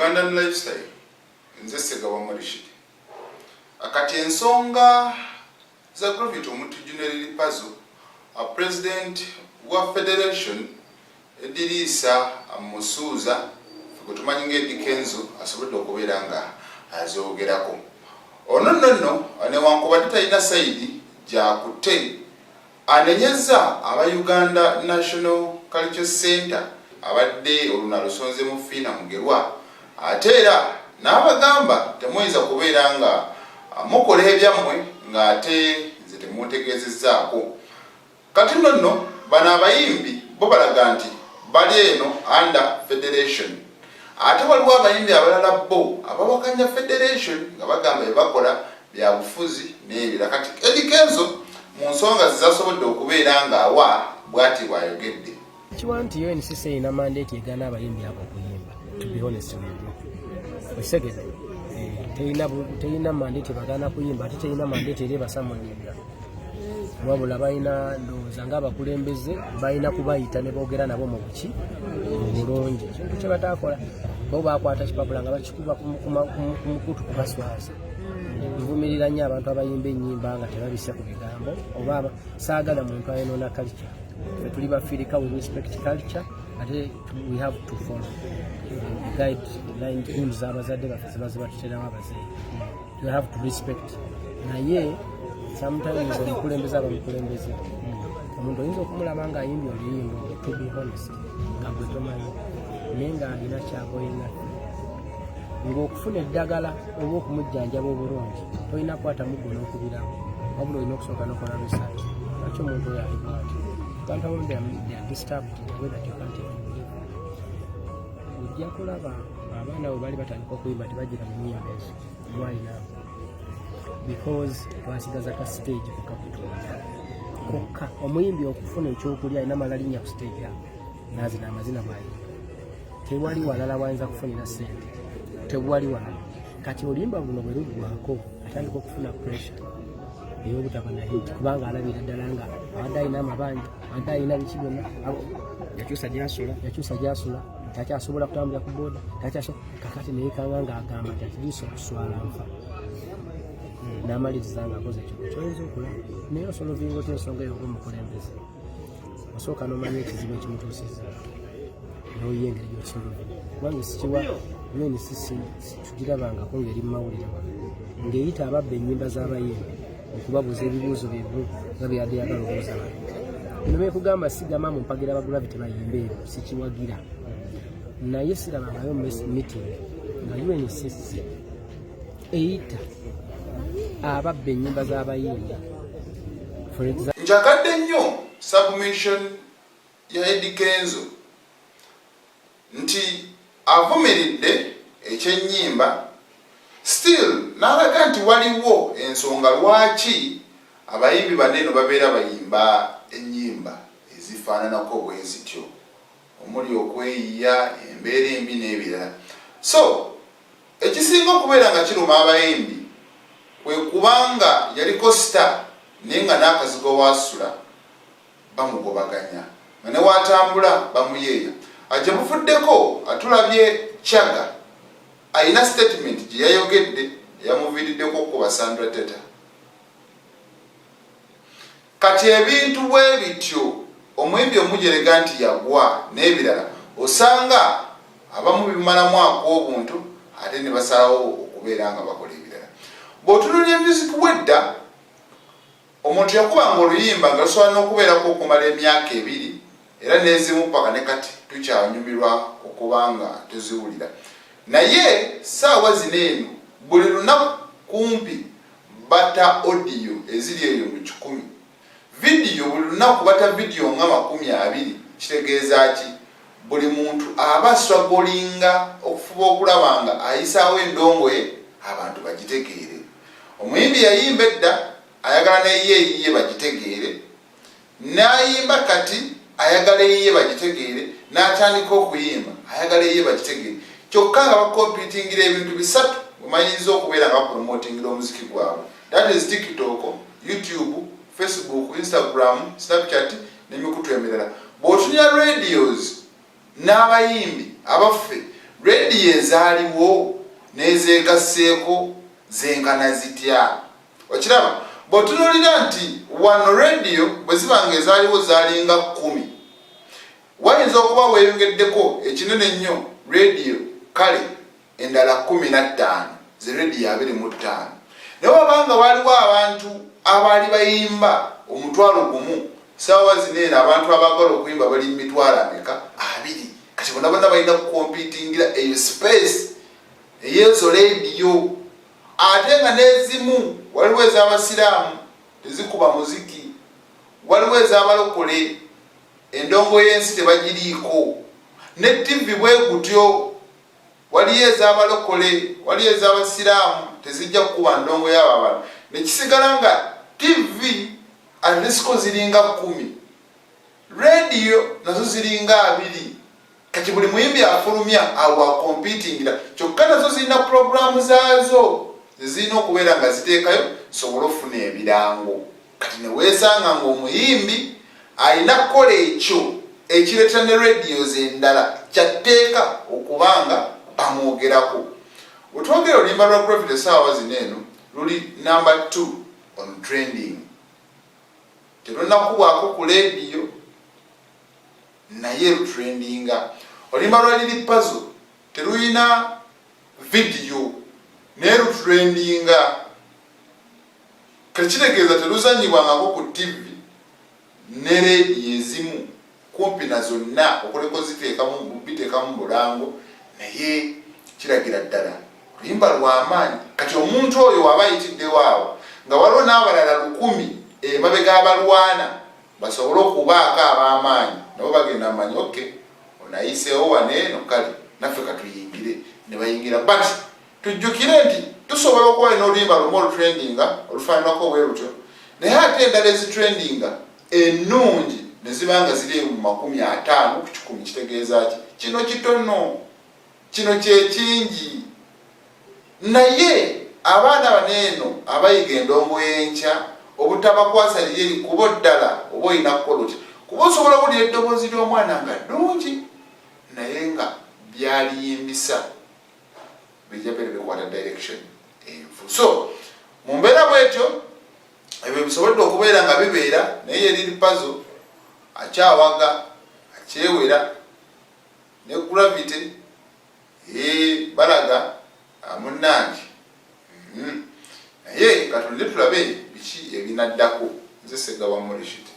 Ugandan Lifestyle, nze Ssegawa Murishid. Kati ensonga za Gravity Omutujju ne Lil Pazo, President wa Federation Ediriisa Musuuza, ffe gwe tumanyi nga Eddy Kenzo, asobodde okubeera nga azoogerako. Ono nno nno newankubadde talina side gy'akutte, anenyezza aba Uganda National Culture Center, abadde oluno alusonze mu Fiina Mugerwa, ate era n'abagamba temuyinza kubeera nga mukola ebyammwe ng'ate nze temuntegeezezzaako. Kati nno nno bano abayimbi bo balaga nti bali eno under federation, ate waliwo abayimbi abalala bo abawakanya federation nga bagamba bye bakola bya bufuzi n'ebirala. Kati Eddy Kenzo mu nsonga ze zasobodde okubeera ng'awa, bw'ati bw'ayogedde. Kiwa nti UNCC erina mandate egaana abayimbi abo okuyimba. To be honest with you, okitegedde? Terina mandate bagaana kuyimba, ate terina mandate era ebasummoninga, wabula balina, ndowooza ng'abakulembeze balina kubayita ne boogera nabo mu buki, mu bulungi, ekintu kye bataakola. Bo bakwata kipapula nga bakikuba ku mukutu kubaswaza. Nvumirira nnyo abantu abayimba ennyimba nga tebabise ku bigambo oba saagala muntu ayonoona culture. Ffe tuli Bafirika, we respect culture, ate we have to follow the guideline rules z'abazadde baffe ziba zibatuterawo abazeeyi. We have to respect, naye sometimes omukulembeze aba mukulembeze. Omuntu oyinza okumulaba ng'ayimbye oluyimba, to be honest, nga gwe tomanyi, naye ng'alina kyagoyinga, ng'okufuna eddagala oba okumujjanjaba obulungi tolina kukwata muggo n'okubirawo, wabula olina okusooka n'okola research. Lwaki omuntu oyo ali bwati? Abantu abamu they are disturbed in a way that you can't even believe. Ojja kulaba abaana bwe baali batandika okuyimba tebagira mu nnyimba ezo. Why now? Because twasigaza ka stage kukakutonda kokka. Omuyimbi okufuna ekyokulya alina mala linnya ku stage awo nazina amazina bwayimba. Tewali walala wayinza kufunira sente, tewali walala. Kati oluyimba luno bwe luggwako, atandika okufuna pressure ey'obutaba na hit, kubanga alabira ddala nga abadde alina amabanja, abadde alina biki byonna. Yakyusa gyasula. Yakyusa gyasula, takyasobola kutambulira ku boda, takyasobola. Kakati neyekanga ng'agamba nti atiliisa okuswala nfa, n'amaliriza ng'akoze ekyo kyoyinza okulaba. Naye osolvinga otya ensonga eyo ng'omukulembeze? Osooka n'omanya ekizibu ekimutuusizza, n'oyiya engeri gy'okisolvinga, kubanga sikiwa UNCC tugirabangako ng'eri mu mawulire wano ng'eyita ababba ennyimba z'abayimbi okubabuuza ebibuuzo byebimu nga byeyadde yagala obuuza bano. Bino byekugamba, sigama mu mpagira ba Gravity bayimbe, ebyo sikiwagira, naye sirabangayo meeting nga UNCC eyita ababba ennyimba z'abayimbi. For example, Njagadde nnyo submission ya Eddy Kenzo nti avumiridde ekyennyimba, still n'alaga nti waliwo ensonga lwaki abayimbi baneeno babeera bayimba ennyimba ezifaananako bwe zityo, omuli okweyiya, embeera embi n'ebirala. So ekisinga okubeera nga kiruma abayimbi kwe kubanga yaliko star, naye nga n'akazigo waasula bamugobaganya, nga ne watambula bamuyeeya. Gye buvuddeko atulabye Chaga ayina statement gye yayogedde eyamuviiriddeko okukuba Sandra Teta. Kati ebintu bwe bityo, omuyimbi omujerega nti yagwa n'ebirala, osanga abamu bimalamu ak'obuntu ate ne basalawo okubeera nga bakola ebirala. Bw'otunuulira music wedda, omuntu yakubanga oluyimba nga lusobola n'okubeerako okumala emyaka 2, era n'ezimu paka ne kati tukyanyumirwa okuba nga tuziwulira. Naye saawa zino eno buli lunaku kumpi bata audio eziri eyo mu 100, vidiyo buli lunaku bata vidiyo nga 20. Kitegeeza ki? Buli muntu aba strugglinga okufuba okulaba nga ayisaawo endongo ye abantu bagitegeere. Omuyimbi yayimba edda ayagala neye eyiye bagitegeere, n'ayimba kati ayagala eyiye bagitegeere, n'atandika okuyimba ayagala eyiye bagitegeere. Kyokka nga bacompetingira ebintu bisatu bwemayinza okubeera nga bapromotingira omuziki gwabwe, that is TikTok, YouTube, Facebook, Instagram, Snapchat n'emikutu emirala. Bw'otunira radios n'abayimbi abaffe, Rediyo ezaaliwo n'ezeegasseeko zenkana zitya? Okiraba bw'otunuulira nti wano rediyo bwe ziba nga ezaaliwo zaalinga 10, wayinza okuba weeyongeddeko ekinene ennyo rediyo kale endala 15, ze rediyo 25. Naye wabanga waliwo abantu abaali bayimba 10,000, saawa zino eno abantu abaagala okuyimba bali mu mitwalo ameka? 20. Kati bonna bonna balina kukompitingira eyo space eyezo rediyo. Ate nga n'ezimu waliwo ez'abasiraamu tezikuba muziki, waliwo ez'abalokole endongo y'ensi tebagiriiko, ne ttivi bwe gutyo, waliyo ez'abalokole, waliyo ez'abasiraamu tezijja kukuba ndongo y'abo abantu, ne kisigala nga ttivi atleast ziringa 10, rediyo nazo ziringa 20. Kati buli muyimbi afulumya awo akompitingira, kyokka nazo zirina puroguramu zaazo zezirina okubeera nga ziteekayo sobole okufuna ebirango. Kati neweesanga ng'omuyimbi alina kukola ekyo ekireeta ne radios endala kyatteeka okubanga bamwogerako. Wetwogera oluyimba lwa Gravity essaawa zino eno luli number 2 on trending, terunakubwako ku rediyo naye lutrendinga. Oluyimba lwa Lil Pazo terulina vidiyo naye lutrendinga, kekitegeeza teruzanyibwangako ku tv ne rediyo ezimu kumpi na zonna okuleka biteekamu bulango, naye kiragira ddala luyimba lw'amaanyi. Kati omuntu oyo waba ayitiddewo awo nga waliwo n'abalala 1000 emabega abalwana basobole okubaako ab'amaanyi, nabo bagenda manyi okay, onayiseewo wano eno, kale naffe katuyingire, ne bayingira. But tujjukire nti tusobola okuba nina oluyimba lumu olutrendinga olufaananako bwe lutyo, naye ate endala ezitrendinga ennungi ne ziba nga ziri mu 50 ku 100. Kitegeeza ki? Kino kitono, kino kyekingi. Naye abaana bano eno abayiga endongo y'enkya, obutabakwasa liri erikubo ddala oba olina kukola otya? Kuba osobola owulira eddoboozi ly'omwana nga ddungi, naye nga byaliyimbisa bijja beera bikwata direction enfu. So mu mbeera bwetyo ebyo bisobodde okubeera nga bibeera, naye ye Lil Pazo akyawaga, akyewera ne Gravity balaga munnange. Naye katonde tulabe biki ebinaddako. Nze Segawa Morishit.